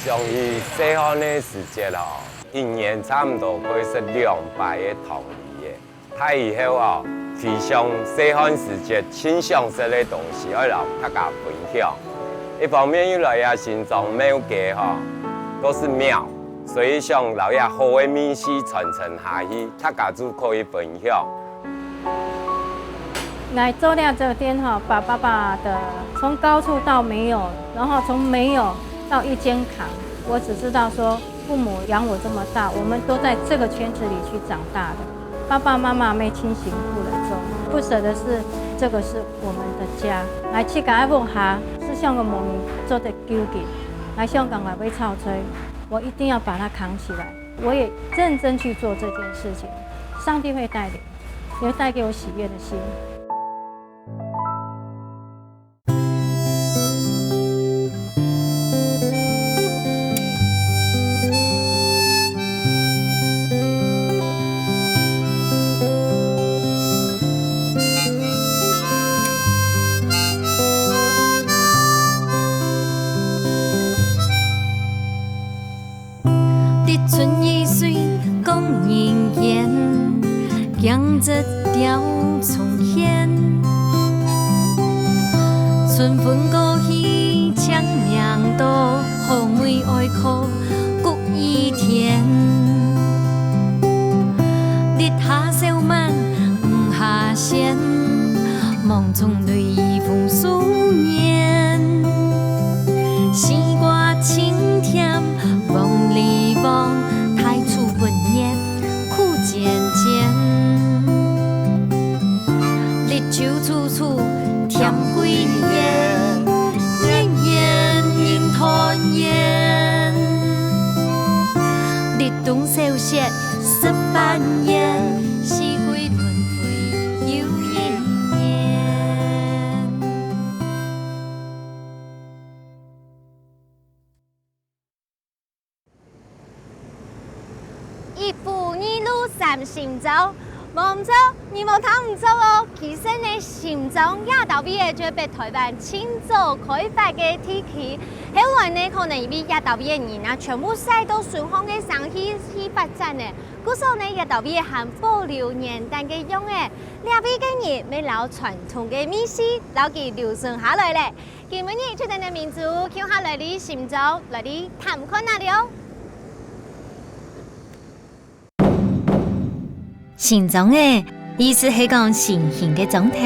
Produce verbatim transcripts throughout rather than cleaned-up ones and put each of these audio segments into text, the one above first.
想起細漢个時節哦，一年差毋多會食兩擺个糖梨个。大以後哦，回想細漢時節，盡想食个東西，愛摎大家分享。一方面又來這新莊廟街吼，都係廟，所以想摎這好个味緒傳承下去，大家就可以分享。 來做了這個店哈，把爸爸的從高處到沒有，然後從沒有到一肩扛。我只知道說，父母養我這麼大，我們都在這個圈子裡去長大的。爸爸媽媽乜盡辛苦了，做不捨得是這個是我們的家。來去改屋下，思想个夢做得究竟，來香港來會潮吹，我一定要把它扛起來。我也認真去做這件事情，上帝會帶領。 有帶給我喜悅的心。 立春雨水講人言，驚蟄鳥蟲喧。春分過去，清明到，好梅愛開，谷雨天。日下少晚，雨下鮮，望中雷雨風書言。西瓜清甜， 黃梨黃，大樹分葉苦尖尖。綠洲處處添桂圓，年年人團圓。立冬小雪食團圓，四季輪迴又一年。 一府二路三新莊，無毋著，你無聽毋著哦！其實呢，新莊這兜位仔就係北臺灣盡早開發个地區。後來呢，可能因為這兜位个人啊，全部徙到順風个城市去發展呢，故所呢，這兜位仔還保留原旦个樣仔。這位个人乜摎傳統个味緒摎佢留存下來咧。 今晡日就等等民族共下來哩新莊，來哩探看啊了。新莊仔，意思係講新興个庄頭。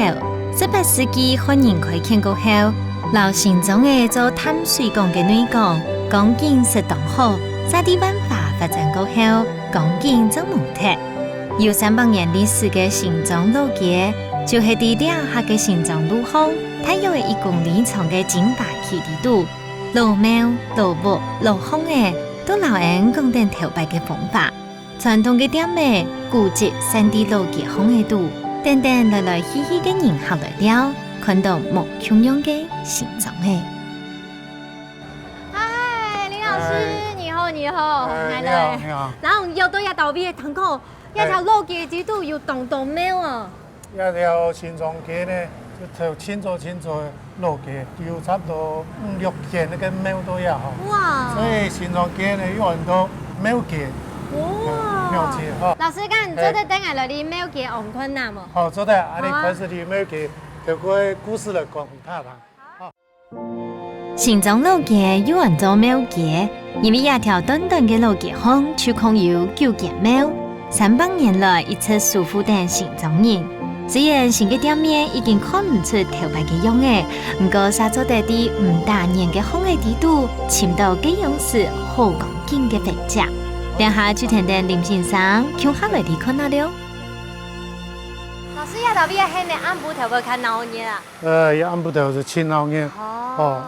十八世紀漢人開墾過後，摎新莊仔做淡水港个內港，光景實當好，再在萬華發展過後，光景正無忒。 有三百年歷史个新莊老街，就係在這下个新莊路項，大約一公里長个精華區裡肚。老廟、老屋、老巷仔，都摎𠊎等講等頭擺个風華。傳統个店仔、古蹟散在老街巷仔肚，等等來來去去个人客來尞，看著無共樣个新莊仔。嗨，林老師，嗨。你好，你好，哎，來，你好，來。你好。然後有到這兜位个堂口， 這條老街裡肚有當多廟哦。這條新莊街呢，就頭盡早盡早个老街，有差不多五六間該个廟在這吼。哇！所以新莊街呢，有安到廟街。哇！廟街吼。老師，敢做得等𠊎來這廟街望看啊無？好，做得，恁樣好啊。開始這廟街，透過故事來講分大家聽。好。 新莊老街又安做廟街，因為這條短短个老街項就共有九間廟，三百年來一直守護等新莊人。雖然新个店面已經看毋出頭擺个樣仔，毋過煞做得在毋打眼个巷仔裡肚，尋著該樣時好光景个痕跡。這下就跈等林先生共下來去看啊了。老師，這兜位係呢，暗晡頭會較鬧熱啊？呃，這暗晡頭係盡鬧熱。哦。哦，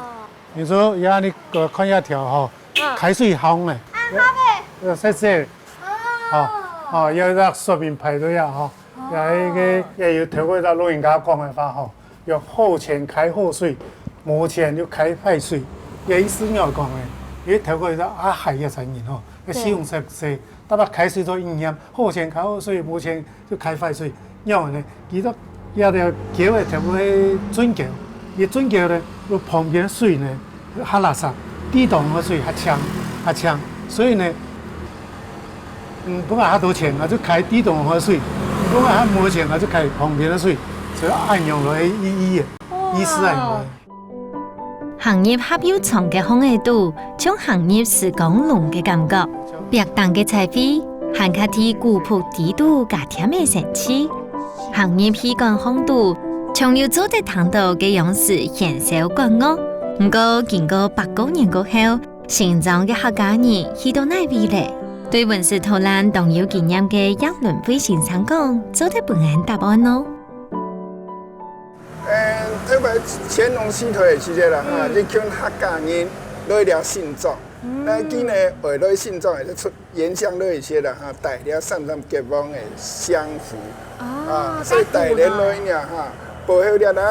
你說，呀，你，呃，看這條吼，嗯。開水巷呢。啊，好欸。呃，細細。哦。哦，哦，有一個說明牌在這吼。哦。也一個，也有透過一個老人家講个話吼，有好錢開好水，無錢就開壞水。這意思仰般講呢？因為透過一個啊，海一個人吼，對。使用者，大家開水做應驗，好錢開好水，無錢 就開壞水。仰般呢？佢兜這條橋个頭尾係圳溝，佢圳溝呢，有旁邊水呢，較垃圾，地動河水較強，較強，所以呢，嗯，不管他多錢，啊，就開地動河水；不管他沒錢，啊，就開旁邊的水，所以恁樣來意義，意思恁樣。行入狹又長个巷仔肚，像行入時光籠个感覺。壁頂个彩繪，還較替古樸底肚加添个生趣。行入戲館巷肚，像又做得聽到該央時絃簫管樂。毋過經過百過年過後， 新莊个客家人去到哪位咧？對文史導覽當有經驗个葉倫惠先生講，做得分𠊎答案哦。呃，特別乾隆時代个時節啦，哈，嗯。一群客家人來了新莊，嗯。那今呢，會來新莊，就出原鄉來一些啦，哈，帶了三山結網个香符，哦，啊，所以帶人來呢，哈，背後了了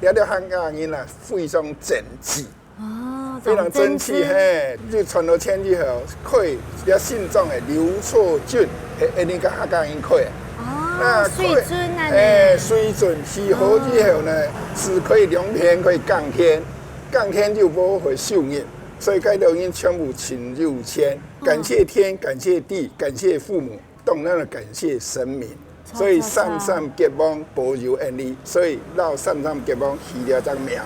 了了客家人啦，非常爭氣。 哦，非常爭氣，嘿，就傳到千里後，開了新莊个劉厝圳，嘿，恁呢个客家人開。哦，那開水圳啊呢。嘿，水圳起好之後呢，哦。是可以兩片可以耕田，耕田就無會收入，所以該兜人全部盡有錢，哦。感謝天，感謝地，感謝父母。 當然要感謝神明，所以三山結網保佑恁呢，所以到三山結網起了隻廟。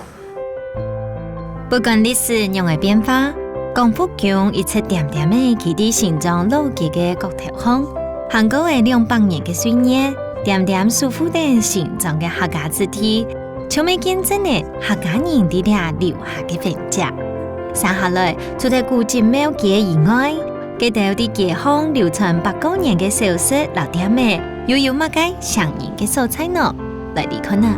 不管歷史仰仔變化，廣福宮一直恬恬仔企在新莊老街个角頭項，行過仔兩百年个歲月，恬恬守護等新莊个客家子弟， 像乜見證了客家人在這留下个痕跡。接下來，除忒古蹟廟街以外，該兜在街項流傳百過年个小食摎店仔，又有麼个餳人个所在呢？來哩看啊！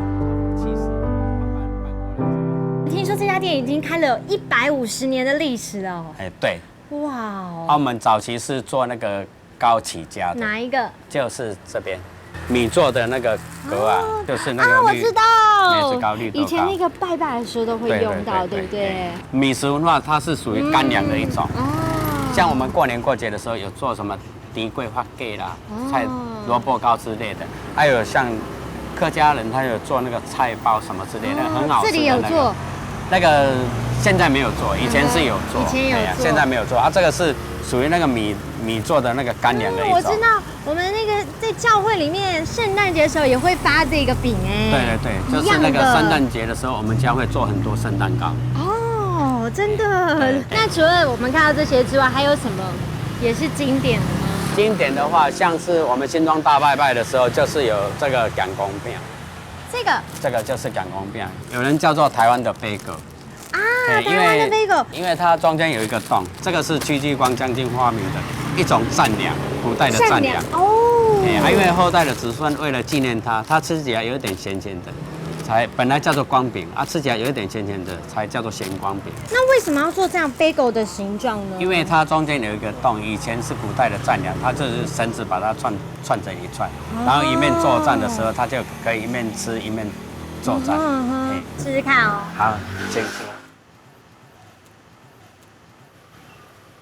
聽說這家店已經開了一百五十年的歷史了。哎，對，哇哦！澳門早期是做那個糕起家的，哪一個？就是這邊米做的那個糕啊，哦就是那個綠，啊，我知道，梅子糕、綠豆糕。以前那個拜拜的時候都會用到，對不對？米食文化它是屬於乾糧的一種，哦，像我們過年過節的時候有做什麼甜粿、發粿啦、哦菜、蘿蔔糕之類的，還有像客家人他有做那個菜包什麼之類的，哦很好吃的那個。這裡有做那個現在沒有做，以前是有做，以前有做哎呀现在没有做啊。这个是属于那个米米做的那个干粮的一种。哦，我知道，我们那个在教会里面，圣诞节的时候也会发这个饼哎。对对对，就是那个圣诞节的时候，我们家会做很多圣诞糕。哦，真的对。那除了我们看到这些之外，还有什么也是经典的吗？经典的话，像是我们新庄大拜拜的时候，就是有这个港公饼，这个这个就是港公饼，有人叫做台湾的飞狗。啊，哎台湾的飞狗，因为它中间有一个洞，这个是戚继光将军发明的一种善良，古代的善良。哦。哎，啊，因为后代的子孙为了纪念他，他吃起来有一点咸咸的，才本来叫做光饼啊，吃起来有一点咸咸的，才叫做咸光饼。那为什么要做这样飞狗的形状呢？因为它中间有一个洞，以前是古代的战粮，它就是绳子把它串串成一串，然后一面作战的时候，它就可以一面吃一面作战。嗯哼，试试看哦。好，请吃。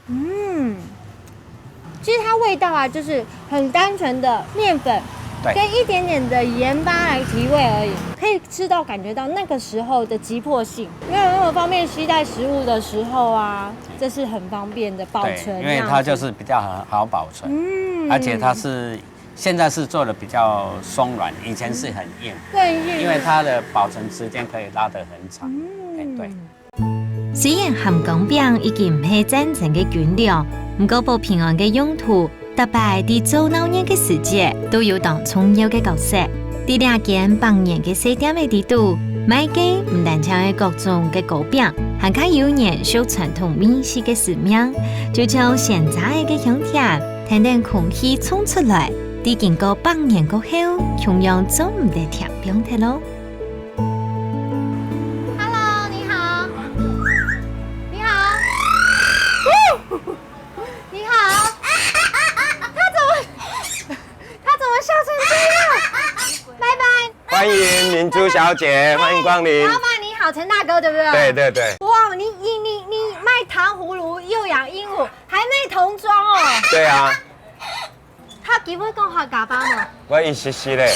嗯，其实它味道啊，就是很单纯的面粉，对跟一点点的盐巴来提味而已，可以吃到感觉到那个时候的急迫性，没有那么方便携带食物的时候啊，这是很方便的保存。对，因为它就是比较好好保存，嗯而且它是现在是做的比较松软，以前是很硬，对，因为因为它的保存时间可以拉得很长。哎，对。虽然咸光饼已经毋系战争个军粮，毋过保平安个用途，逐擺在做闹热个时节，都有当重要个角色。在这间百年个小店仔里肚，卖个毋单淨系各种个糕饼，还加有延续传统美食个使命，就像鲜榨个个香甜，跈等空气冲出来，在经过百年过后，同样做毋得添冰忒咯。 Hello，你好，你好，你好，他怎么他怎么笑成这样？拜拜。欢迎明珠小姐，欢迎光临。老板你好，陈大哥对不对？对对对哇，你你你你卖糖葫芦又养鹦鹉，还卖童装哦。对啊，他给我讲客家话吗？我一时时嘞。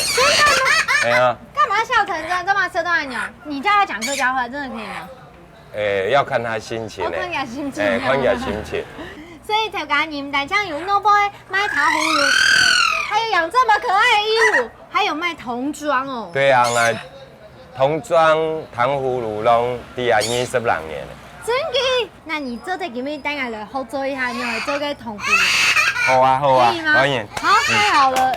哎呀，干嘛笑成这样？干嘛笑到按呢？你叫他讲客家话，真的可以吗？誒，要看他心情呢。哦，看佢心情。誒，看佢心情。所以頭家，你們大家有弄不會賣糖葫蘆，還有養這麼可愛的鸚鵡，還有賣童裝哦。對啊，𠊎童裝糖葫蘆攏在啊二十零年了。真的？那你做得今日帶𠊎來合作一下，你來做個糖葫蘆。好啊，好啊，可以嗎？歡迎。好，太好了。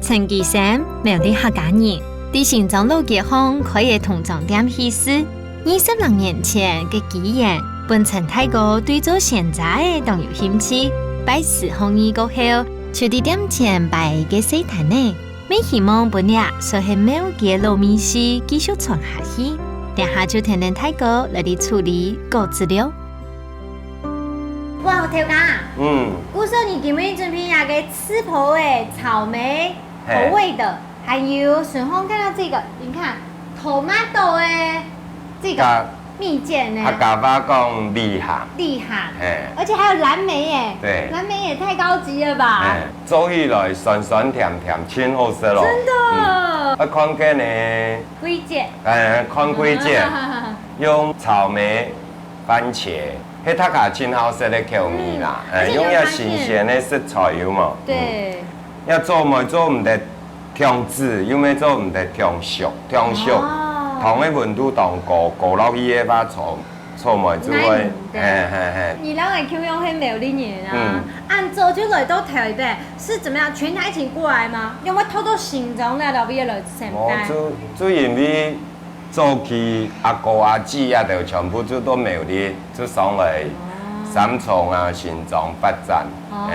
陳基生，苗栗客家人，在新莊老街項開个童裝店起事。二十零年前个機緣，分陳大哥對做仙姐仔當有興趣。拜師學藝過後，就在店前擺个細攤仔，乜希望分這算係廟街老味緒繼續傳下去。這下就跈等大哥來去處理果子了。 哇，頭家，嗯。故所你今日準備那個刺波仔、草莓口味的，嘿。還有順風看到這個，你看，tomato的這個蜜餞呢。客家話講梨鹹。梨鹹，嘿。而且還有藍莓耶。對。藍莓也太高級了吧？嘿，做起來酸酸甜甜，真好食咯。真的。嗯。啊，看个呢。季節。哎，看季節。用草莓、 番茄，係大家盡好食个口味啦。嗯，誒，而且你有發現，用這新鮮个食材有無？對。嗯。愛做乜做毋得忒紫，又乜做毋得忒熟，忒熟，哦。糖个溫度當高，高落去个話，草，草莓就會，難，對。嘿，嘿，嘿。你兩個共樣係苗栗人啊，嗯。恁早就來到台北，是怎麼樣？全家一起過來嗎？有沒有偷偷行蹤來到這邊來上班？哦，就，就因為 早期阿哥阿姊啊，就全部就到苗栗，就上來三重啊、新莊發展。哦。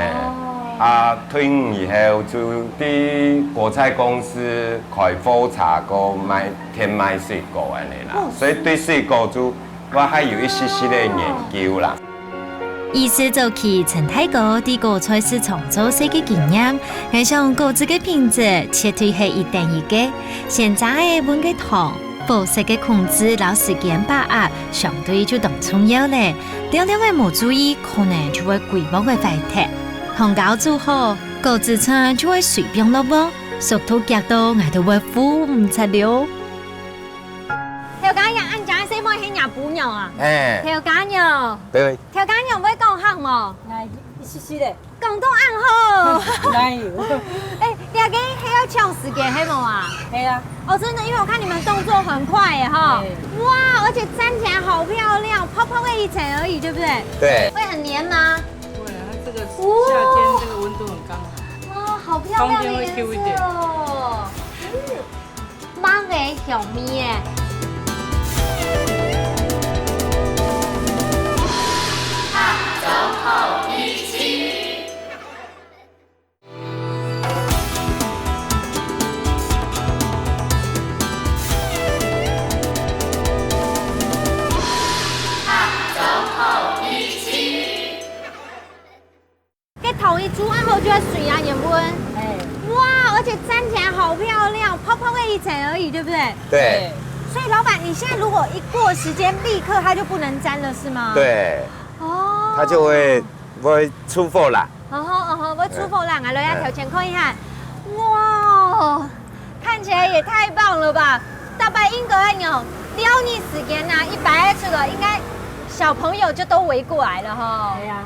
誒，啊，退伍以後就在果菜公司開貨車，過賣，天賣水果恁樣啦。哦，所以對水果就，我還有一息息个研究啦。 意思就係陳大哥在果菜市場做事个經驗，𠊎想果子个品質絕對係一等一个。仙姐仔分个糖、果實个控制摎時間把握，相對就當重要咧。了了个無注意，可能就會規模个壞忒。糖膏煮好，果子串就會隨便落鑊，速度遽到𠊎都會扶毋掣了。頭家，恁樣細妹係若餔娘啊？誒。頭家娘。對。 頭家娘會講客無？𠊎一息息咧。講到恁好。哪有？誒，這個係愛搶時間係無啊？係啊。哦，真的，因為我看你們動作很快耶，哈。對。哇，而且站起來好漂亮，泡泡个一層而已，對不對？對。會很黏嗎？不會啊，它這個夏天這個溫度很剛好。哇，好漂亮的顏色哦。冬天會Q一點。嗯。 芒果香味耶。該糖一煮恁好就會水啊，原本。哎。哇，而且站起來好漂亮，泡泡个一層而已，對不對？對。所以老闆，你現在如果一過時間，立刻它就不能沾了，是嗎？對。哦。它就會，會出貨啦。哦吼，哦吼，會出貨啦，哎。來，來，哎。頭前看一下。哇，看起來也太棒了吧！大概應該要兩日時間啊，一擺出來，應該小朋友就都圍過來了吼。對呀。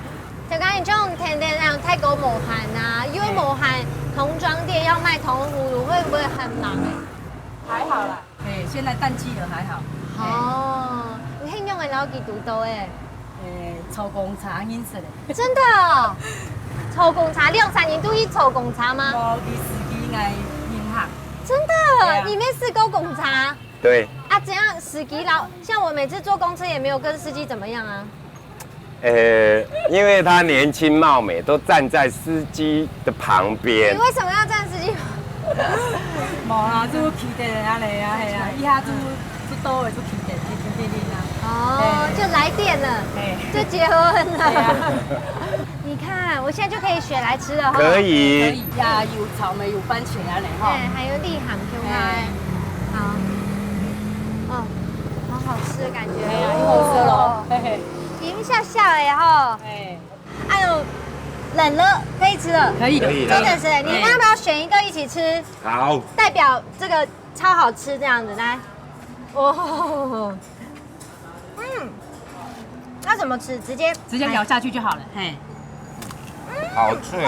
就講你這種天天讓大哥無閒啊，因為無閒童裝店要賣糖葫蘆，會不會很忙欸？還好啦，哎，現在淡季了，還好。哦，你很用得了幾多多欸？哎，坐公車認識的。真的哦？坐公車，兩三年都去坐公車嗎？無，佢司機𠊎認識。真的？對啊。你沒試過公車？對。啊，怎樣？司機老，像我每次坐公車也沒有跟司機怎麼樣啊。 呃，因為他年輕貌美，都站在司機的旁邊。你為什麼要站司機旁邊？無啦，就騎等啊，係啊，係啊，一下就，就到了，就騎等，騎，騎，騎，騎啊。哦，哎。就來電了，哎。就結婚了。對啊。你看，我現在就可以選來吃了哈。可以。可以呀，有草莓，有番茄啊，嘞，哈。哎，還有綠含Q派。哎。好。哦，好好吃的感覺。哎呀，又好吃了，哦。嘿嘿。 甜笑笑的吼。哎。哎呦，冷了，可以吃了。可以。可以了。真的是，你要不要選一個一起吃？好。代表這個超好吃這樣子，來。哦。那怎么吃？直接直接咬下去就好了，嘿。好脆。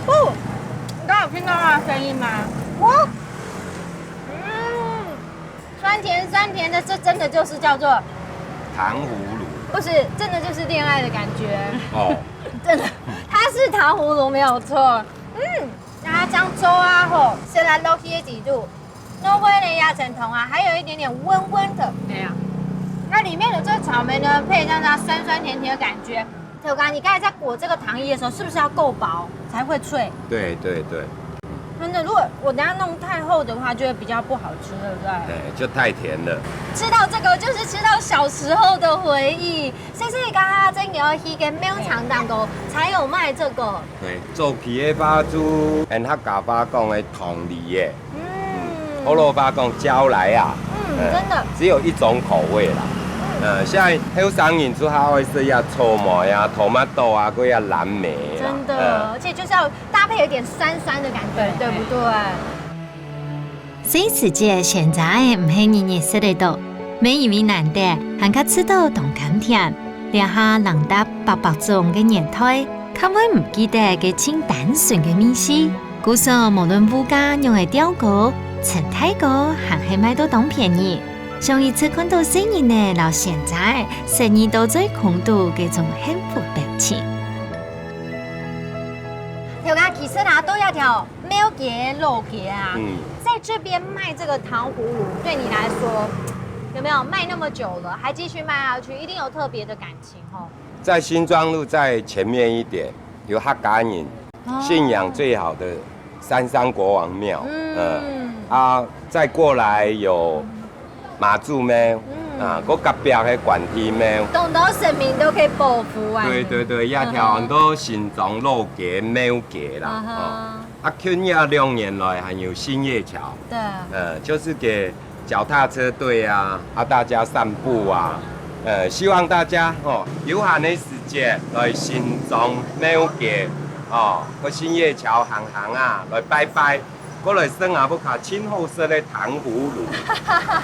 哦，你刚有听到它的声音吗？哇，嗯，酸甜酸甜的，这真的就是叫做糖葫芦。不是，真的就是恋爱的感觉。哦，真的，它是糖葫芦没有错。嗯，那它这样粥啊，吼，是来落去的几度，糯米呢也真同啊，还有一点点温温的。对啊。那里面的这个草莓呢，配上它酸酸甜甜的感觉。小刚，你刚才在裹这个糖衣的时候，是不是要够薄才会脆？对对对。真的，如果我等下弄太厚的话，就会比较不好吃，对不对？哎，就太甜了。吃到这个，就是吃到小时候的回忆。所以刚刚真有一个没有尝到过，才有卖这个。对，做起个花珠，用客家话讲个糖梨耶，嗯，福佬话讲蕉梨啊，嗯，真的，只有一种口味啦。嗯，现在后生人就还会吃呀草莓啊、tomato 啊，个呀蓝莓啦。真的，而且就是要搭配有点酸酸的感觉，对不对？ 細時節，鮮榨个毋係日日食得到，乜因為難得，還較食到當甘甜。這下零嗒白白種个年代，較會毋記得該盡單純个味緒。故所無論物價仰仔調高，陳大哥還係賣到當便宜。上一次看到細人仔摎鮮榨仔食到嘴空肚該種幸福表情。頭家，其實啊，都要調 廟街、老街啊，嗯，在這邊賣這個糖葫蘆，對你來說，有沒有賣那麼久了，還繼續賣下去，一定有特別的感情哦。在新莊路再前面一點，有客家人信仰最好的三山國王廟，嗯，啊，再過來有 媽祖廟，嗯，啊，該隔壁个關帝廟。當多神明都可以保護啊。對對對，這條很多新莊老街、廟街啦，啊哈，哦。啊，近這兩年來還有新月橋，對，呃，就是給腳踏車隊啊，啊，大家散步啊，呃，希望大家，哦，有閒个時節來新莊廟街，哦，去新月橋行行啊，來拜拜。 過來食阿婆家盡好食个糖葫蘆。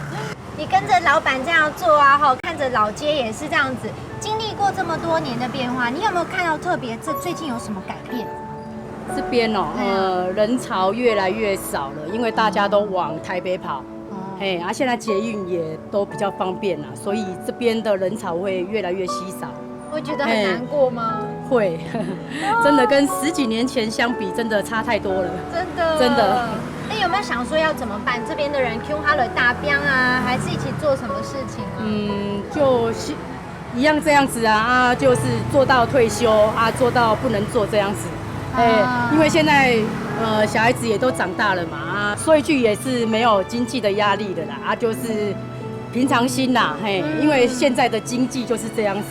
你跟著老闆這樣做啊，吼，看著老街也是這樣子，經歷過這麼多年的變化，你有沒有看到特別這最近有什麼改變？這邊哦，對啊。呃，人潮越來越少了，因為大家都往台北跑。哦。嘿，啊，現在捷運也都比較方便啦，所以這邊的人潮會越來越稀少。 會覺得很難過嗎？嘿，會，真的跟十幾年前相比，真的差太多了。真的。真的。那有沒有想說要怎麼辦？這邊的人共下來打拚啊，還是一起做什麼事情啊？嗯，就希-，一樣這樣子啊，啊，就是做到退休啊，做到不能做這樣子。哎，啊。因為現在，呃，小孩子也都長大了嘛，啊，說一句也是沒有經濟的壓力的啦，啊，就是平常心啦，嘿，嗯。因為現在的經濟就是這樣子。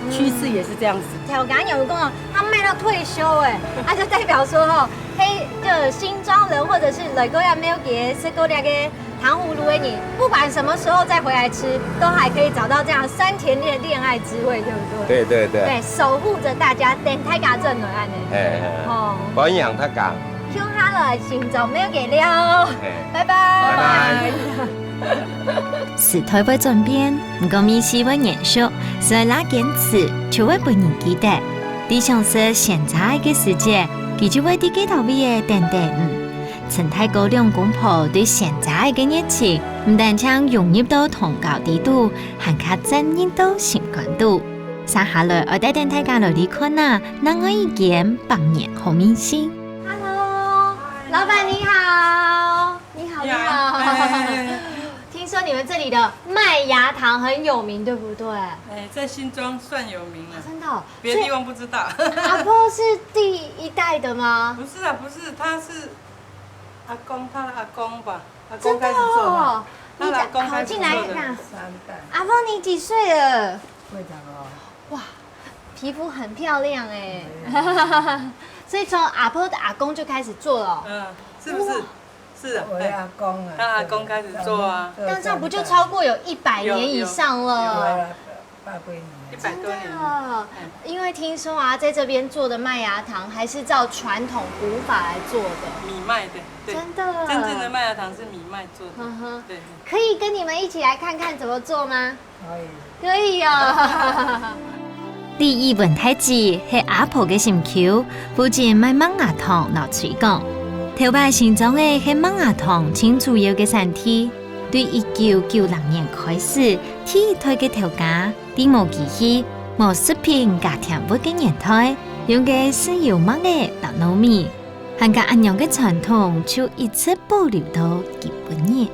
趨勢也是這樣子。頭家娘有講哦，他賣到退休哎，啊，就代表說吼，嘿，就新莊人或者是來過這廟街食過這个糖葫蘆的人，不管什麼時候再回來吃，都還可以找到這樣酸甜的戀愛滋味，對不對？對對對。對，守護著大家，等大家轉來恁呢。哎，哎，哎。哦。歡迎大家。共下來新莊廟街了，哎。拜拜。拜拜。 時代會轉變，毋過味緒會延續，所以若堅持，就會分人記得。你想食鮮榨仔个時節，佢就會在該頭位仔等等你。陳大哥兩公婆對鮮榨仔个熱情，毋單淨融入到糖糕裡肚，還較鑽入到心肝肚。接下來愛帶等大家來去看啊，另外一間百年好味緒。Hello，老闆你好。 你好，你好。你好。哎。聽說你們這裡的麥芽糖很有名，對不對？哎，在新莊算有名了。啊，真的哦。別的地方不知道。所以阿婆是第一代的嗎？不是啊，不是，他是阿公，他的阿公吧，阿公開始做的，真的哦。他的阿公開始做的。你好，進來一下。三代。阿婆，你幾歲了？會長哦。哇，皮膚很漂亮哎。嗯。所以從阿婆的阿公就開始做了哦。嗯，是不是？哇。 是啊，我的阿公啊，哎，他阿公開始做啊。對，那這樣不就超過有一百年以上了？有，有，有啊，爸爸一百多年了。真的，因为听说啊，在这边做的麦芽糖还是照传统古法来做的。米麦的，对，真的。真正的麦芽糖是米麦做的。嗯哼。对。可以跟你们一起来看看怎么做吗？可以。可以哦。李义文大姊係阿婆个心臼，負責賣麥芽糖摎水果。頭擺新莊仔係麥芽糖盡主要个產地。對一九九六年開始，第一代个頭家在無機器、無食品加添物个年代，用个係油麥仔摎糯米，還過恁樣个傳統就一直保留到今晡日。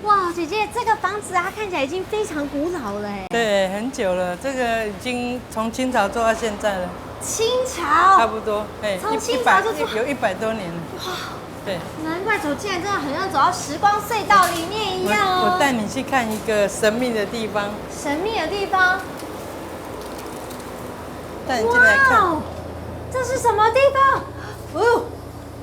哇，姐姐，这个房子它看起来已经非常古老了哎。对，很久了，这个已经从清朝做到现在了。清朝？差不多，哎，从清朝就做。一百，有一百多年了。哇，对。难怪走进来真的很像走到时光隧道里面一样哦。我，我带你去看一个神秘的地方。神秘的地方？带你进来看。哇哦，这是什么地方？哦，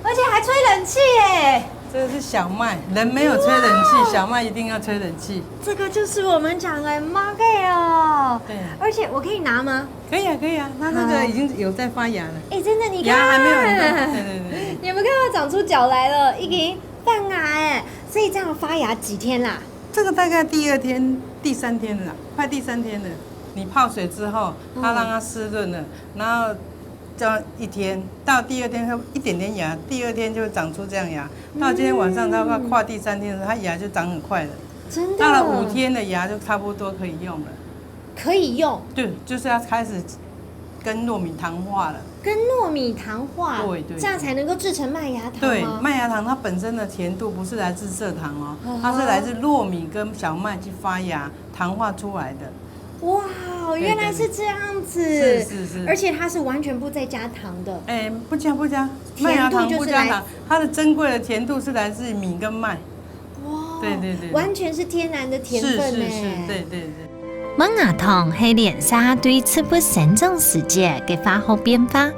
而且还吹冷气耶。这个是小麦，人没有吹冷气，哇哦。小麦一定要吹冷气。这个就是我们讲的麦芽哦。对。而且我可以拿吗？可以啊，可以啊，它那个已经有在发芽了。好。哎，真的，你看。芽还没有很大，对，对，对。你们看到长出脚来了，已经发芽哎，所以这样发芽几天啦？这个大概第二天、第三天了啦，快第三天了。你泡水之后，它让它湿润了，嗯。然后这样一天，到第二天它一点点芽，第二天就会长出这样芽，到今天晚上它快，嗯。快第三天了，它芽就长很快了。真的。到了五天的芽就差不多可以用了。可以用？对，就是要开始跟糯米糖化了。跟糯米糖化，对，对，这样才能够制成麦芽糖吗？对，麦芽糖它本身的甜度不是来自蔗糖哦，嗯哼。它是来自糯米跟小麦去发芽糖化出来的。哇，对，原来是这样子。对，对。是，是，是。而且它是完全不再加糖的。哎，不加，不加，甜度就是来自。麦芽糖不加糖，它的珍贵的甜度是来自米跟麦。哇，对，对，对。完全是天然的甜分呢。是，是，是，对，对，对。 麥芽糖係連續對植物生長時節个化學變化。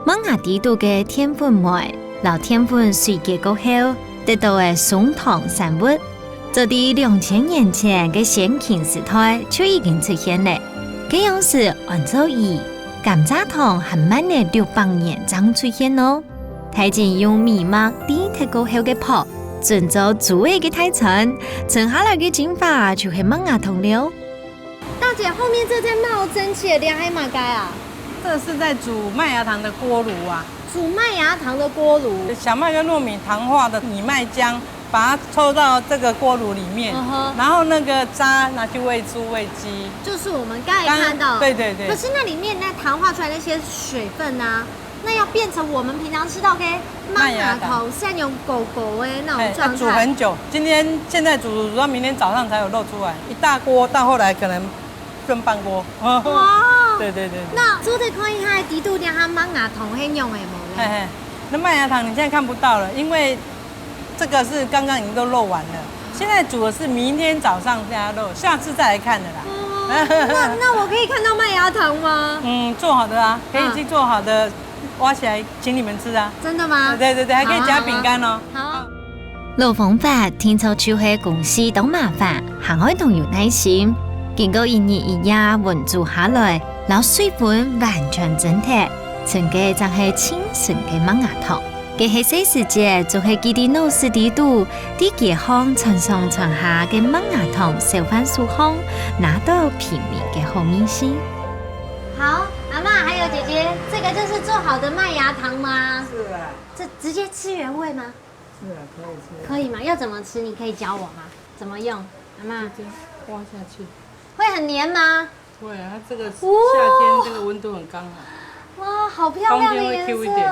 麥芽底肚个澱粉酶摎澱粉水解過後，得到个松糖產物，早在兩千年前个先秦時代就已經出現了。該央時安做飴，甘蔗糖還慢了六百年正出現哦。大姊用米麥煮忒過後个泡，準做豬仔个大餐，剩下來个精華就係麥芽糖了。 大姊，後面這在冒蒸汽的，這係麼个啊？这是在煮麦芽糖的锅炉啊。煮麦芽糖的锅炉。小麦跟糯米糖化的米麦浆，把它抽到这个锅炉里面，嗯哼。然后那个渣拿去喂猪喂鸡。就是我们刚才看到的。刚，对，对，对。可是那里面那糖化出来那些水分啊， 那要变成我们平常吃到的麦芽糖，麦芽糖。像有狗狗的那种状态。哎，要煮很久。今天现在煮，煮到明天早上才有露出来。一大锅，到后来可能剩半锅。哇！对，对，对，对。那做得看一下底肚底下麦芽糖係用的無咧？嘿，嘿，那麦芽糖你现在看不到了，因为这个是刚刚已经都露完了。现在煮的是明天早上再露，下次再来看的啦。哦，那，那我可以看到麦芽糖吗？嗯，做好的啊，可以去做好的，挖起来请你们吃啊。真的吗？对，对，对，还可以夹饼干哦。好啊，好啊。好。老方法定著就係工序當麻煩，還愛當有耐心。經過一日一夜溫煮下來，摎水分完全蒸忒，成个正係盡純个麥芽糖。 該係細時節，總係記得老師裡肚，在街項傳上傳下个麥芽糖小販手項，拿到便宜个好味緒。好，阿嬤還有姐姐，這個就是做好的麥芽糖嗎？是啊。這直接吃原味嗎？是啊，可以吃啊。可以嗎？要怎麼吃？你可以教我嗎？怎麼用？阿嬤。直接挖下去。會很黏嗎？ 对啊，它这个夏天这个温度很刚好。哇，好漂亮的颜色哦！冬天会Q一点。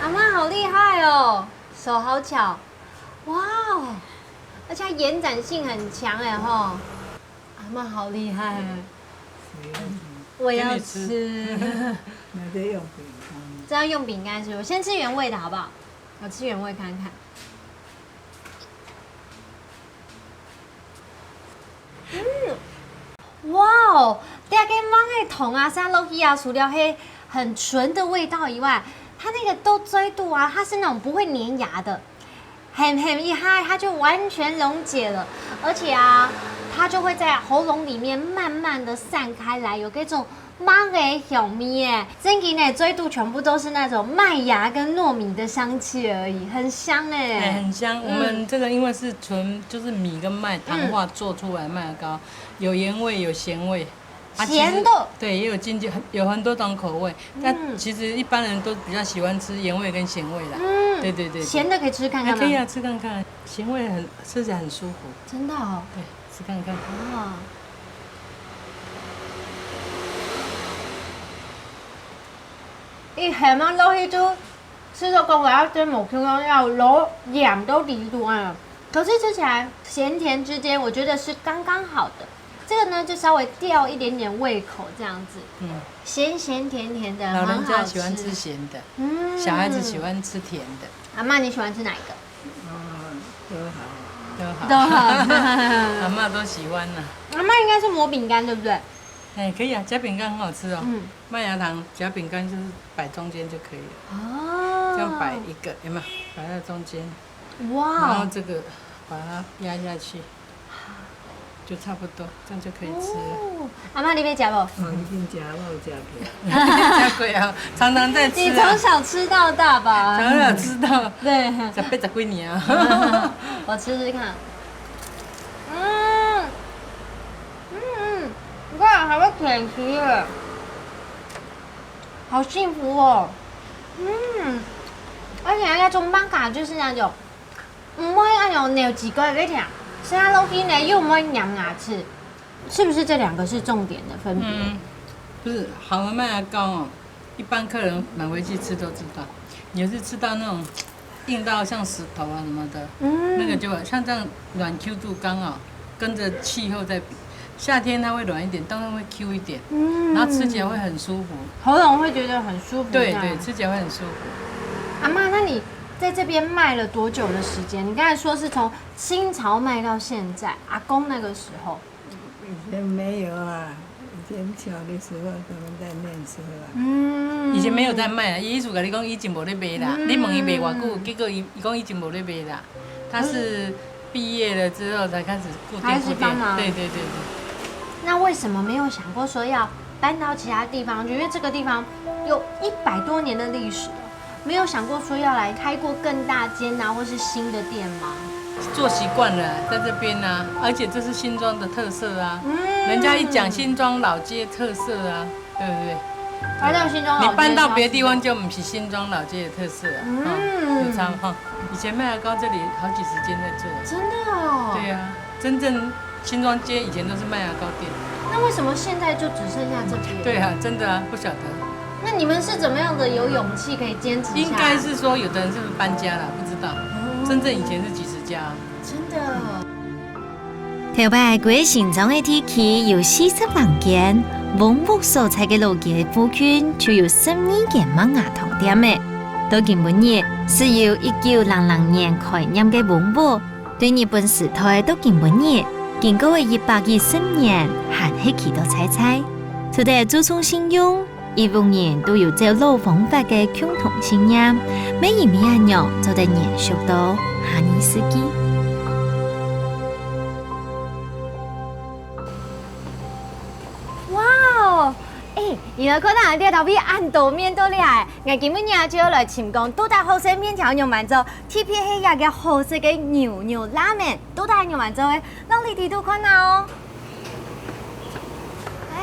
阿嬤好厉害哦，手好巧。哇哦，而且它延展性很强哎吼。阿嬤好厉害。我要吃。给你吃。那得用饼干。这要用饼干是不是？我先吃原味的好不好？我吃原味看看。 嗯，哇哦，這個麥芽糖啊，撒落去啊，除了係很純的味道以外，它那個豆嘴肚啊，它是那種不會黏牙的，含含一下，它就完全溶解了。而且啊，它就会在喉咙里面慢慢的散开来，有那种妈的香味耶。真的呢，嘴肚全部都是那种麦芽跟糯米的香气而已，很香哎。哎，很香。我们这个因为是纯就是米跟麦糖化做出来的麦芽糕，有盐味有咸味。啊其实咸的。对，也有经济有很多种口味，但其实一般人都比较喜欢吃盐味跟咸味啦。嗯，对对对对咸的可以吃看看吗？还可以啊，吃看看，咸味很吃起来很舒服。真的哦。对，吃看看。啊。一咸啊落去就吃到个味道真无共样，要落盐都底肚啊。可是吃起来咸甜之间，我觉得是刚刚好的。这个呢，就稍微吊一点点胃口这样子，嗯，咸咸甜甜的，老人很好家喜欢吃咸的，嗯小孩子喜欢吃甜的，阿妈，你喜欢吃哪一个？哦，都好。都好。都好。阿妈都喜欢呢。阿妈应该是抹饼干对不对？哎，可以啊，夹饼干很好吃哦。嗯，麦芽糖夹饼干就是摆中间就可以了，哦，这样摆一个，有没有？摆在中间，然后哇，这个把它压下去，就差不多，这样就可以吃了。哦，阿妈你要夹不？哦，已经加肉加给。加贵啊，常常在吃啊你从，小吃到大吧？常常有吃到，对，十八十几年啊。我吃吃看。嗯，嗯，你看还会甜食耶，好幸福哦。嗯，而且那种玛卡就是那种，不会那种咬几个给甜，吃下东西呢又不会咬牙齿，是不是这两个是重点的分别？嗯，不是好的麦芽糕哦，一般客人买回去吃都知道，你是吃到那种硬到像石头啊什么的，嗯那个就像这样软 Q 度刚好跟着气候在比。夏天它会软一点，冬天会 Q 一点，嗯然后吃起来会很舒服。喉咙会觉得很舒服。对这样对，吃起来会很舒服。阿妈，那你在这边卖了多久的时间？你刚才说是从清朝卖到现在，阿公那个时候。以前没有啊，以前小的时候他们在念书啊。嗯以前没有在卖啊，伊意思跟你讲以前无咧卖啦，你问伊卖偌久，结果伊伊讲以前无咧卖啦，他是毕业了之后才开始固定开始固定帮忙，对对对对。那为什么没有想过说要搬到其他地方去？因为这个地方有一百多年的历史了，没有想过说要来开过更大间啊，或是新的店吗？做习惯了，在这边呢、而且这是新庄的特色啊。嗯人家一讲新庄老街特色啊，对不对？搬到新庄老街你搬到别的地方就不是新庄老街的特色啊。嗯嗯，有差哈。以前麦芽糕这里好几十间在做。真的哦。对啊，真正新庄街以前都是麦芽糕店。那为什么现在就只剩下这边？对啊，真的啊，不晓得。那你们是怎么样的有勇气可以坚持下来？应该是说有的人是不是搬家了，不知道。真正以前是几十家啊。真的。頭擺規个新庄个地區有四十零間，翁屋所在个老街附近就有十二間麥芽糖店个。到今晡日，始由一九零零年開業个翁屋，對日本時代到今晡日，經過个一百一十年，還係企到在在。除了注重信用， 一屋人都有照老方法个共同信念，乜因為恁樣做得延續到下二世紀。哇哦！哎，你來看啊，這頭皮恁多麵到了哎！𠊎今晡日啊就要來尋講，到底好食麵條仰般做，特別係這個好食个牛肉拉麵，到底仰般做个，讓你哋都看啊哦。哎，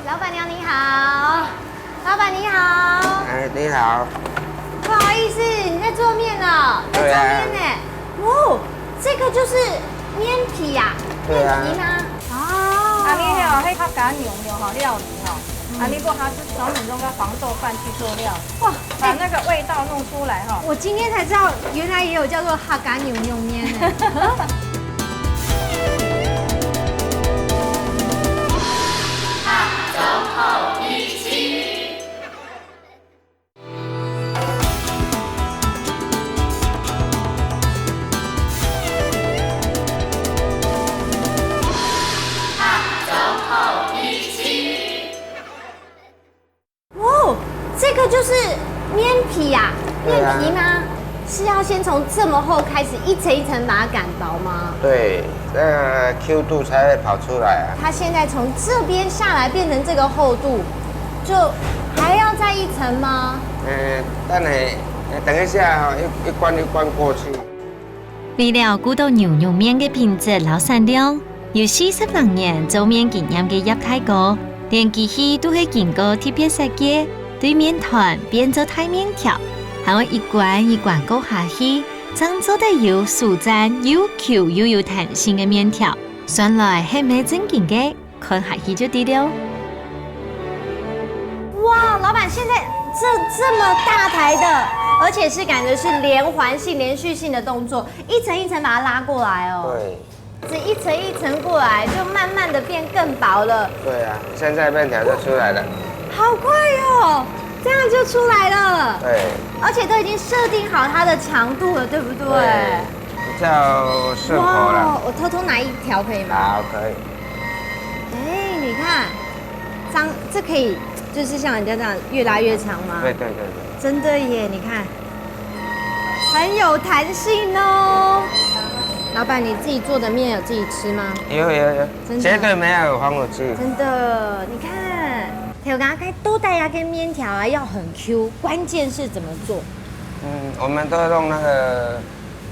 老闆娘你好，老闆你好。哎，你好。不好意思，你在做面哦？对啊在做面呢。哦，这个就是面皮呀、对啊面皮吗？哦。啊，你迄个黑客家牛牛吼料理吼，啊，你不它是专门用个黄豆饭去做料理，哇，把那个味道弄出来哈。我今天才知道，原来也有叫做客家牛肉面呢。哦，这个就是面皮呀、对啊面皮吗？是要先从这么厚开始，一层一层把它擀薄吗？对，那 Q 度才会跑出来啊。它现在从这边下来变成这个厚度，就还要再一层吗？呃，等下，等一下哈，一一关一关过去。为了顾到牛肉面个品质摎产量，有四十零年做面经验个葉大哥，连机器都係经过特别设计，对面团变做大面条，还要一关一关过下去，正做得有酥赞又Q又有弹性个面条。算来係毋係正经个？看下去就知了。哇，老板，现在这这么大台的，而且是感觉是连环性、连续性的动作，一层一层把它拉过来哦。对，这一层一层过来，就慢慢的变更薄了。对啊，现在面条就出来了。好快哦，这样就出来了。对，而且都已经设定好它的长度了，对不对？对，比较适合了。哇，我偷偷拿一条可以吗？好，可以。哎，你看，张，这可以，就是像人家这样越拉越长吗？对对对对。真的耶，你看，很有弹性哦。老板，你自己做的面有自己吃吗？有有有，真的绝对没有防腐剂。真的，你看，头家个多带牙个面条啊，要很Q，关键是怎么做？嗯，我们都用那个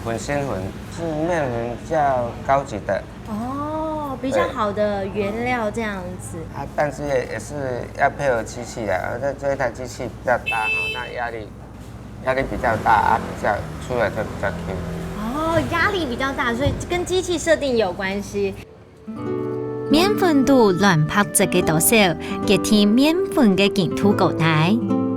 混心粉，是面粉比较高级的。哦，比较好的原料这样子。啊，但是也也是要配合机器的，这这一台机器比较大哈，那压力压力比较大啊，比较出来就比较 Q。哦，压力比较大，所以跟机器设定有关系。面粉肚卵白质个多少，决定面粉个硬度高低。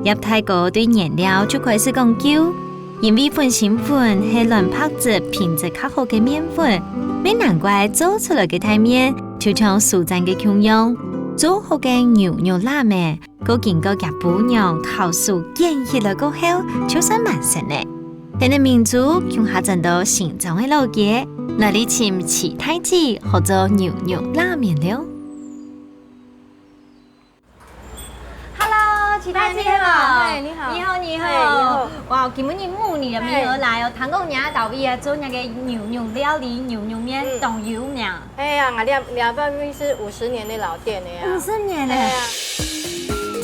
葉大哥对原料就开始讲究，因为混心粉系卵白质品质较好个面粉，乜难怪做出来个大面就像酥赞个共样。做好个牛肉拉面， 過經過厥餔娘烤酥捲起來過後，就算完成了。𠊎等民族共下轉到新莊个老街，來這尋徐大姊學做牛肉拉麵了。 Hello，徐大姊好。嗨，你好。你好，你好。嗨，你好。哇，今日慕你的名而來哦，聽講你在這位啊做那個牛肉料理、牛肉麵，嗯。當有名。哎呀，𠊎這這位是五十年的老店的呀。五十年了。哎呀。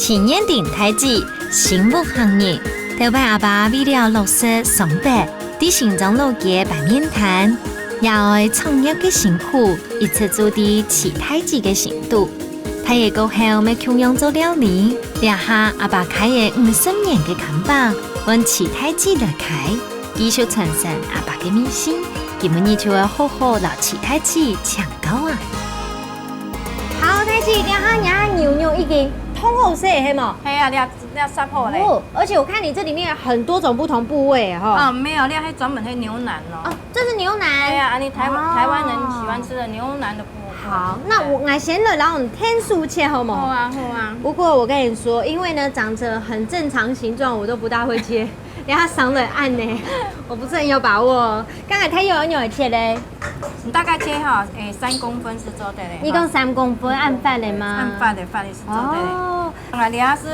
徐念丁大姊，新屋行人，頭擺阿爸為了落實雙北，在新莊老街擺麵攤，爺哀創業个辛苦，一直做在徐大姊个心肚。大个過後，乜共樣做料理，這下阿爸開个五十年个看板，換徐大姊來開，繼續傳承阿爸个味緒。今晡日就愛好好摎徐大姊請教啊！ 好，大姊，這下你个牛肉已經燙好勢，係無？哎呀，這這煠好咧。哦，而且我看你這裡面有很多種不同部位耶，哈。啊，沒有，這還專門係牛腩咯。哦，這是牛腩。哎呀，啊，你台灣哦台灣人喜歡吃的牛腩的部分。好，那我來先來，然後你天數切好嗎？好啊，好啊。不過我跟你說，因為呢，長者很正常形狀，我都不大會切，然後傷了按呢，我不是很有把握哦。剛才太幼，你有切嘞？你大概切哈，哎，三公分是做得嘞。你講三公分，按法个嗎？按法个，法个是做得嘞。哦，啊，你要是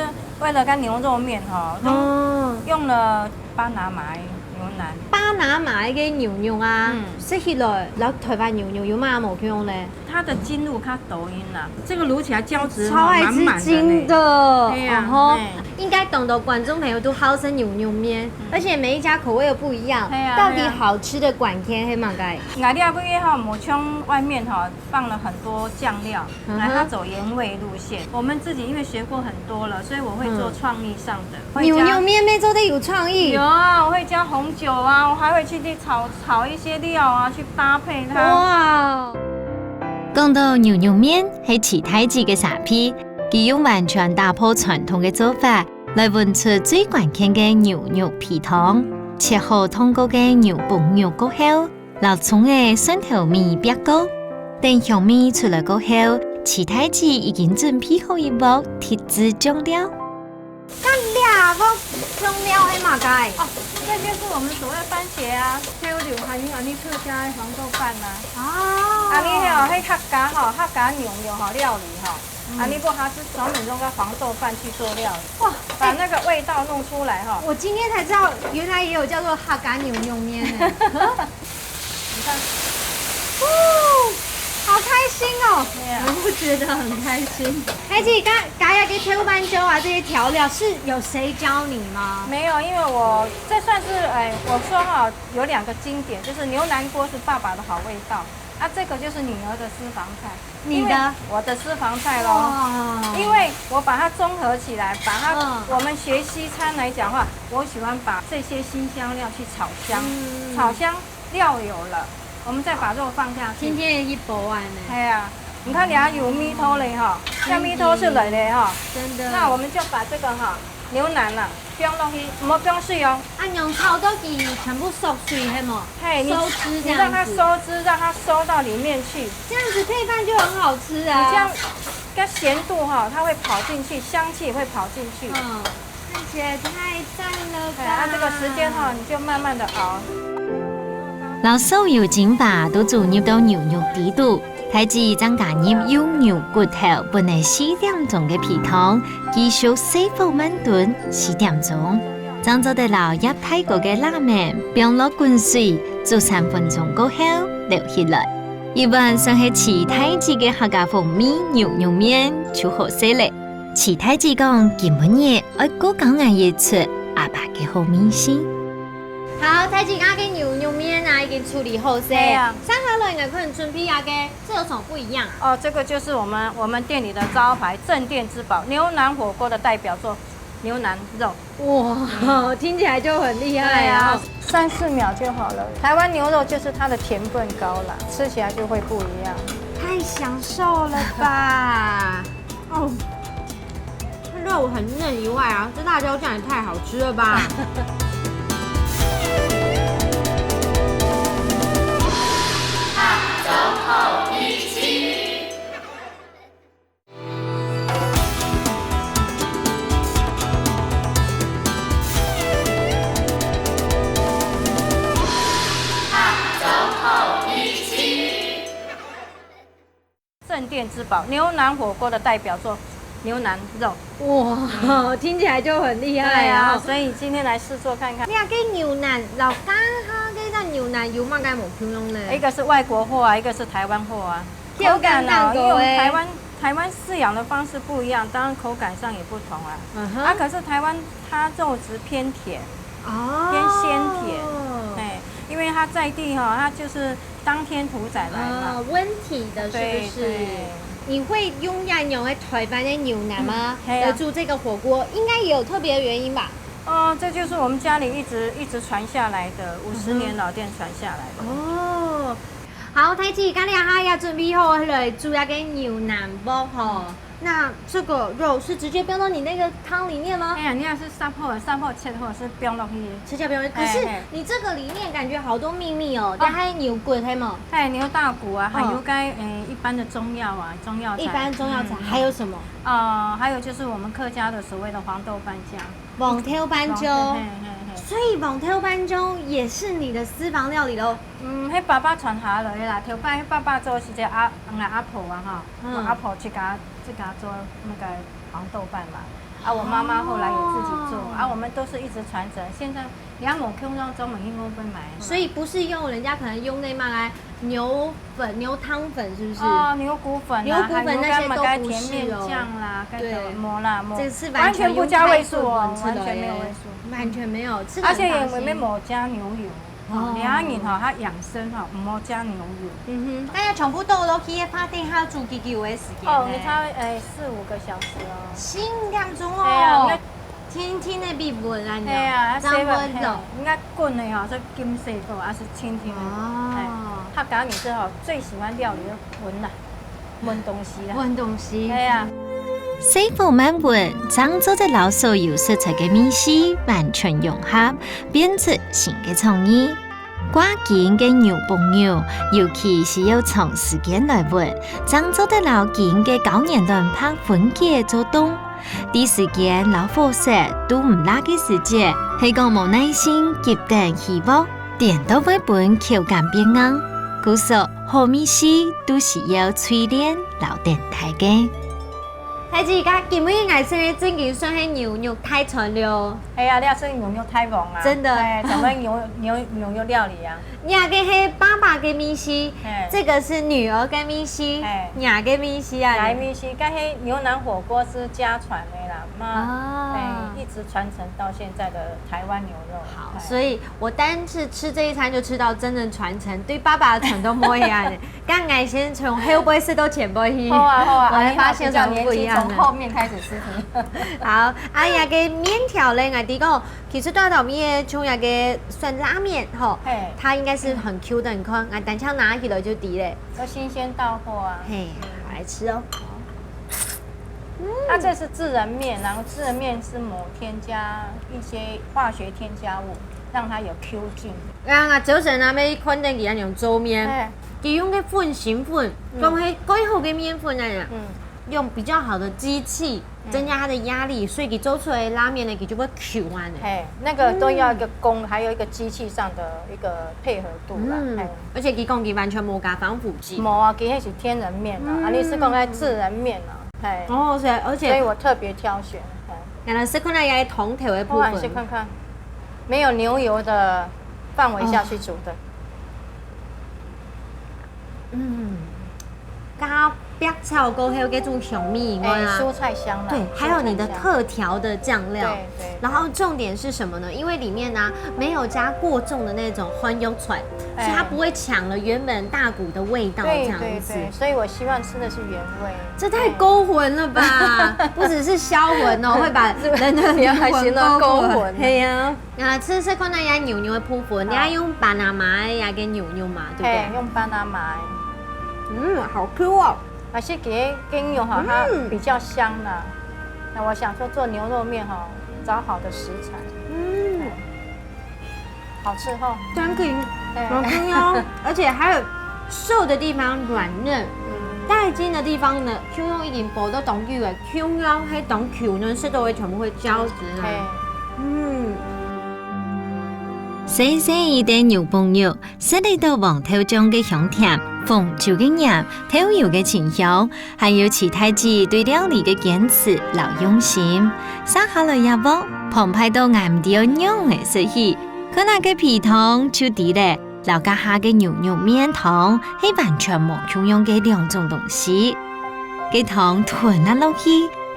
為了个牛肉麵哈，用哦，用了巴拿馬的牛腩。巴拿馬个牛肉啊，嗯食起來，然後台灣牛肉有麼無共樣呢？它的筋路較多一點啦，這個滷起來膠質超愛吃筋的，對呀，哦吼哎應該當多觀眾朋友都好食牛肉麵，而且每一家口味又不一樣，對呀到底好吃的關鍵係麼个？𠊎這個吼，無像外面吼放了很多醬料，嗯哼來它走原味路線。我們自己因為學過很多了，所以我會做創意上的。會加牛肉麵乜做得有創意，有啊，我會加紅酒啊，我還會去去炒炒一些料啊，去搭配它。哇！講到牛肉麵係徐大姊个沙皮，佢用完全打破傳統个做法，來搵出最關鍵个牛肉皮湯。切好燙過个牛蒡肉過後，摎蔥仔、蒜頭尾煏過，等香味出來過後，徐大姊已經準備好一鑊特製醬料。 該這个醬料係麼个？哦，這就是我們所謂番茄啊，還有柳，還有你客家的黃豆飯啊。哦啊，你還有迄客家吼，客家牛肉吼料理吼，啊，你不还是专门用个黄豆饭去做料理，哇，把那个味道弄出来哈。我今天才知道，原来也有叫做哈嘎牛肉面呢。你看，哦，好开心哦！对啊。我觉得很开心。而且刚刚那个豆瓣椒啊，这些调料是有谁教你吗？没有，因为我这算是，哎，我说哈，有两个经典，就是牛腩锅是爸爸的好味道，啊，这个就是女儿的私房菜。你的？因为我的私房菜咯。哇。因为我把它综合起来，把它，嗯。我们学西餐来讲话，我喜欢把这些辛香料去炒香，嗯。炒香料有了，我们再把肉放下去。今天的一百万呢？哎呀，你看你还有米汤嘞哈，像米汤是冷的哈。真的。那我们就把这个哈，牛腩啊，不用弄去，我们不用水哦。啊，用炒到佢全部縮水，系无？嘿，你，收汁这样子。你让它收汁，让它收到里面去。这样子配饭就很好吃啊。你这样，跟咸度哈，它会跑进去，香气会跑进去。嗯，看起来太赞了吧？哎，啊，这个时间哈，你就慢慢地熬。老手有精華都注入到牛肉底肚， 大姊正加入幼牛骨頭，分佢四點鐘个肥湯，繼續細火慢燉四點鐘，正做得摎醃大哥个拉麵放落滾水，煮三分鐘過後撈起來。一碗算係徐大姊个客家風味牛肉麵就好勢咧。徐大姊講，今晡日愛過教𠊎一出阿爸个好味緒。好，大姊，𠊎个牛肉麵啊已經處理好勢，對啊。接下來𠊎看準備啊个 这有什么不一样啊？哦，这个就是我们，我们店里的招牌镇店之宝，牛腩火锅的代表作，牛腩肉。哇，听起来就很厉害啊。对啊，三四秒就好了。台湾牛肉就是它的甜分高啦，吃起来就会不一样。太享受了吧！哦，肉很嫩以外啊，这辣椒酱也太好吃了吧！镇店之宝，牛腩火锅的代表作，牛腩肉。哇，听起来就很厉害啊。对啊，所以今天来试做看看。你个牛腩，摎刚刚个牛腩有么个無共样呢？一个是外国货啊，一个是台湾货啊。口感哦，因为我们台湾，台湾饲养的方式不一样，当然口感上也不同啊。嗯哼。啊，可是台湾它肉质偏甜，哦。偏鲜甜，哎，因为它在地哈，它就是当天屠宰来嘛。哦，温体的是不是？对，对。你会用恁樣个台灣个牛腩嗎？嗯，係啊。來煮這個火鍋，應該也有特別的原因吧？哦，这就是我们家里一直，一直传下来的，五十年老店传下来的。嗯哼。哦，好，大姊，今日哈也準備好來煮那個牛腩煲吼。嗯。那這個肉是直接放到你那個湯裡面嗎？哎呀，你要是杀好，杀好切好，是放落去。直接放落去。可是哎，哎。你這個裡面感覺好多祕密哦，哦。這還有牛骨，係嗎？哎，牛大骨啊，還有該，嗯。哎，一般的中药啊，中药材。一般中药材，嗯。還有什麼？哦，还有就是我们客家的所谓的黄豆瓣酱。 黃豆瓣醬。黃豆，嘿，嘿，嘿。所以黃豆瓣醬也是你的私房料理囉。嗯，係爸爸傳下來个啦，頭擺爸爸做時節，阿，𠊎阿婆啊，哈，嗯。我阿婆自家，自家做那個黃豆瓣嘛。啊，我媽媽後來也自己做，哦。啊，我們都是一直傳承。現在你要某空中專門去外面買。所以不是用人家可能用那麼來 牛粉、牛湯粉是不是？哦，牛骨粉啊，牛骨粉那些都不是哦。還有該麼个甜面醬啦，對。該種，無啦，無，這是完全用開水滾出來的。完全不加味素哦，完全沒有味素。完全沒有，吃得很放心。而且也沒，沒有加牛油，哦。哦，你要飲吼，它養生吼，無加牛油。嗯哼，大家全部倒落去个話，等下煮幾久个時間呢？哦，你差不多，哎，四五個小時哦。四五點鐘哦。對啊，那 定定个必須恁樣，係啊，啊，正會落。細火，係，應該滾个吼，所以金細火，啊，係定定个滾。哦。哎，客家人是吼，最喜歡料理个滾啦，滾東西啦。滾東西。係啊。細火慢滾，正做得摎所有食材个味緒完全融合，變出新个創意。 掛筋个牛蒡肉，尤其需要長時間來炆，正做得摎筋个膠原蛋白分解做凍。在時間摎火勢都毋罅个時節，係講無耐心急等起鑊，顛倒會分口感變硬。故所，好味緒都需要淬煉摎等待个。大姊，今晡日𠊎食个正經算係牛肉大餐了。哎呀，你也是牛肉大王啊！真的哎，怎么牛牛牛肉料理啊？這个係爸爸个味緒，哎這个是女兒个味緒哎，你个味緒啊。来米西，但是牛腩火锅是家传的啦，嘛，啊哎，一直传承到现在的台湾牛肉。好，哎所以我單是吃這一餐就吃到真正傳承，對爸爸傳統無一樣的。剛才先從後背食到前背去，好啊好啊，我才發現什麼不一樣从後呢？面开始吃起。好，啊，這个麵條呢，𠊎知講，其實大頭面个像這个酸辣麵吼，嘿它應該是很Q的，你看，啊，單淨拿起來就知咧。都新鲜到货啊。嘿，好來吃哦。它这是自然面，然后自然面是抹添加一些化学添加物，让它有 Q 劲。啊，𠊎早晨啊，要看到佢恁樣做麵，哎，佢用个粉心粉，嗯講係蓋好个麵粉那樣，嗯，用比較好的機器增加它的壓力，所以佢做出來的拉麵呢，佢就會Q啊呢。哎，那个都要一个工，还有一个机器上的一个配合度啦。嗯哎，，而且佢講佢完全無加防腐劑。无啊，其实是天然面啊，嗯啊，你是讲在自然面啊，哎，哦，所以而且所以我特别挑选。哎，原來係看到个湯頭个部我还是分。看看，没有牛油的范围下去煮的。嗯，加白炒過後該種香味以外哎，啊，蔬菜香啦，对，还有你的蔬菜香特调的酱料。对对然后重点是什么呢？因为里面呢、没有加过重的那种番药材，哎所以它不会抢了原本大骨的味道这样子。对对对，所以我希望吃的是原味。这太勾魂了吧！不只是销魂哦，会把人的灵魂勾魂。还行哦勾魂对呀、啊，吃吃看那个牛肉的部分，你要用巴拿马的那个牛肉嘛，对不对？嘿，用巴拿马的。嗯，好 Q 哦。而且给给牛哈，它嗯比较香啦。那我想说做牛肉面哈，找好的食材，嗯，好吃哈。真紧，哎好 Q 哦，而且还有瘦的地方软嫩，嗯，带筋的地方呢，Q肉一定包到当久的，Q肉还当 Q 呢，是都会全部会交织嘿啊。，嗯。細細一个牛蒡肉，食得到黃豆醬个香甜、紅酒个鹽、豆油个清香，還有徐大姊對料理个堅持摎用心。續下來這鑊，澎湃到𠊎毋知愛仰仔食起，看那个肥湯就知咧，摎該下个牛肉麵湯係完全無共樣个兩種東西。該湯吞啊落去，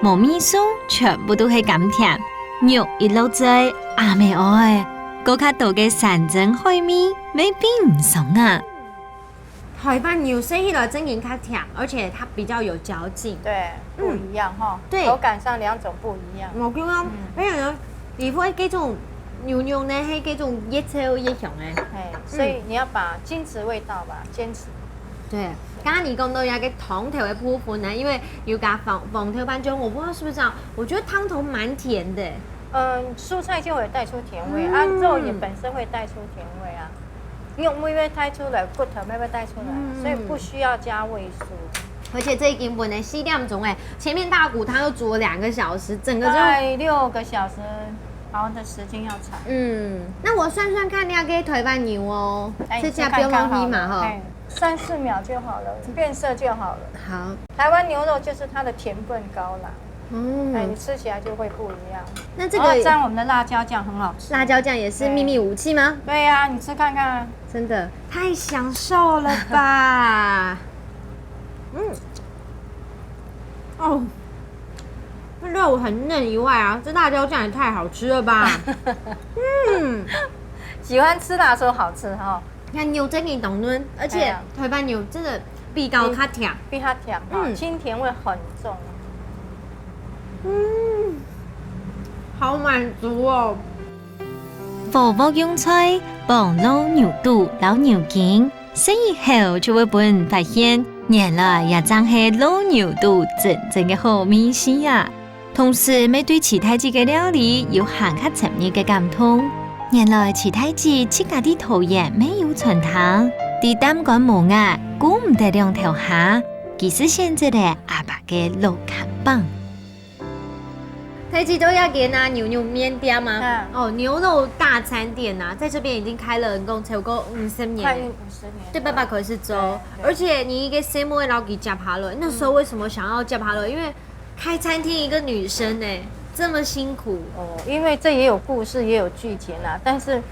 無味素，全部都係甘甜。肉一落嘴，阿妹哀， 過較多个山珍海味，乜比毋上啊！台灣牛食起來真正較甜，而且它比較有嚼劲。对，不一样哈。对口感上两种不一样。我刚刚嗯没有人，你会这种牛肉呢，还这种越臭越香哎。哎，所以你要把坚持味道吧，坚持。对，刚刚你讲到那个汤头的部分呢，因为有加黄黄豆瓣酱，我不知道是不是这样，我觉得汤头蛮甜的。嗯，蔬菜就会带出甜味、啊，嗯肉也本身会带出甜味啊，肉味会带出来，骨头会带出来，嗯所以不需要加味素。而且这已经本来四点钟哎，前面大骨汤又煮了两个小时，整个就大概六个小时，好的时间要炒。嗯，那我算算看，你要给台湾牛哦，哎，这下不用你先看看弄你嘛哈。好了哎，三四秒就好了，变色就好了。好，台湾牛肉就是它的甜分高啦，哎，你嗯，吃起来就会不一样。那这然后个沾我们的辣椒酱很好吃。辣椒酱也是秘密武器吗？对呀、你吃看看啊。真的太享受了吧！嗯，哦，这肉很嫩以外啊，这辣椒酱也太好吃了吧！嗯，喜欢吃辣说好吃哈。你看牛真的当嫩，而且哎呀台湾牛真的比较较甜。比较甜哈，嗯清甜味很重。嗯，好满足哦。火鍋用菜，傍滷牛肚摎牛筋，食以後就會分人發現，原來這正係滷牛肚真正个好味緒啊！同時，乜對徐大姊个料理有還較深入个感動。原來徐大姊自家在桃園乜有餐廳，在擔竿無齧，顧毋得兩頭蝦，佢就選擇了阿爸个老看板。 大姊都要给那牛肉面店吗？嗯哦，牛肉大餐店呐、在这边已经开了，一共超过五十年了。快五十年了。对，爸爸开始做，对对而且你一个 C M O 老给加爬了，那时候为什么想要加爬了？因为开餐厅一个女生呢，这么辛苦。哦，因为这也有故事，也有剧情啊。但是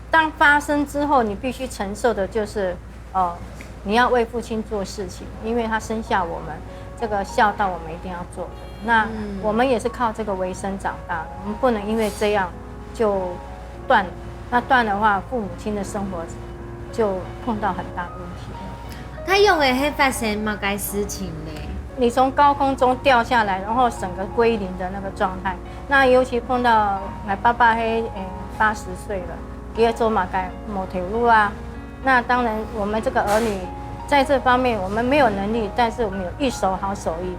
当发生之后，你必须承受的就是，呃，你要为父亲做事情，因为他生下我们，这个孝道我们一定要做的。那我们也是靠这个为生长大的，我们不能因为这样就断了。那断的话，父母亲的生活就碰到很大的问题。佢用个係發生麼个事情呢？你从高空中掉下来，然后整个归零的那个状态。那尤其碰到我爸爸，嘿，诶，八十岁了，佢也做嘛该某条路啊。那当然，我们这个儿女在这方面我们没有能力，但是我们有一手好手艺。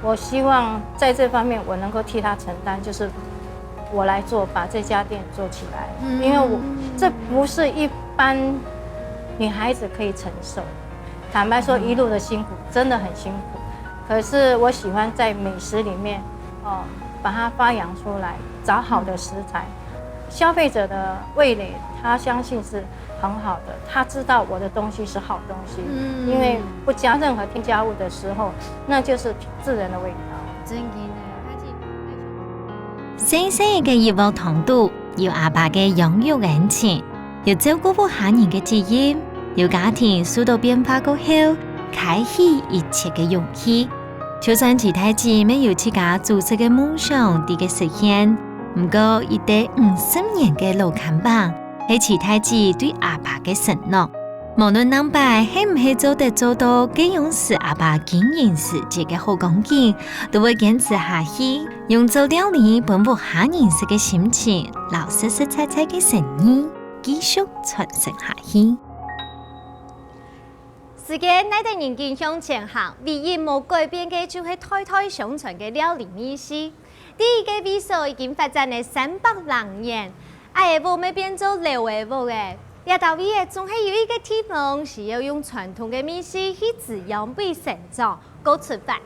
我希望在这方面我能够替他承担，就是我来做，把这家店做起来，因为我这不是一般女孩子可以承受。坦白说，一路的辛苦真的很辛苦，可是我喜欢在美食里面，哦，把它发扬出来，找好的食材，消费者的味蕾，他相信是很好的，他知道我的东西是好东西，因为不加任何添加物的时候，那就是自然的味道。真个呢，細細个一鑊湯肚，有阿爸个養育恩情，有照顧屋下人个責任，有家庭受到變化過後，開啟一切个勇氣。就算徐大姊乜有自家煮食个夢想在該實現，毋過一垤五十年个老看板，係徐大姊對阿爸个承諾。無論當擺係毋係做得做到該樣使阿爸經營時節个好光景，都會堅持下去，用做料理分屋下人食个心情，摎實實在在个誠意，繼續傳承下去。時間帶等人緊向前行，唯一無改變个就係代代相傳个料理味緒。第一个位所已經發展了三百零年，矮个屋乜變做樓个屋了。這搭位仔總係有一个地方需要用傳統个味緒去滋養、為成長、過出發。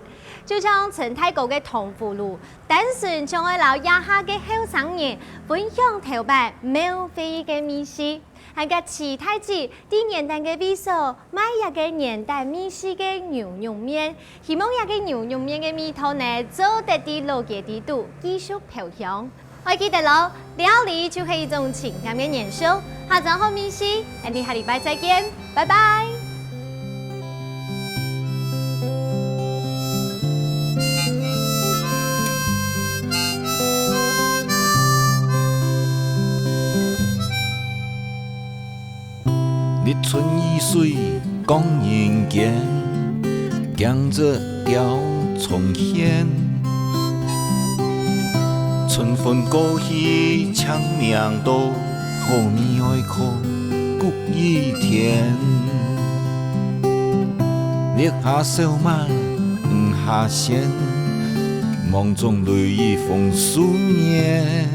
就像陳大哥个糖葫蘆，單純想愛摎這下个後生人分享頭擺廟會个味緒。還佮徐大姊在元旦个位所賣這个元旦味緒个牛肉麵，希望這个牛肉麵个味道呢，做得在老街裡肚繼續飄香。愛記得哦，料理就係一種情感个燃燒。下轉好味緒，𠊎等下禮拜再見，拜拜。 日出雨水降人間，驚蟄鳥蟲縴。春分過去青冥多，好味愛靠谷雨天。月下小滿，魚蝦鮮，網中淚雨紅樹面。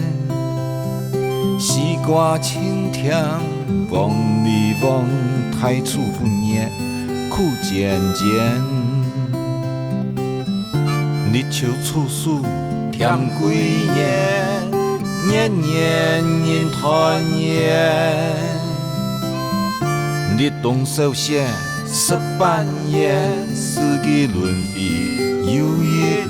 西瓜清甜，黃梨黃，大廚分月苦煎煎。日秋處暑添桂圓，年年人團圓。立冬小雪食粄圓，四季輪迴又一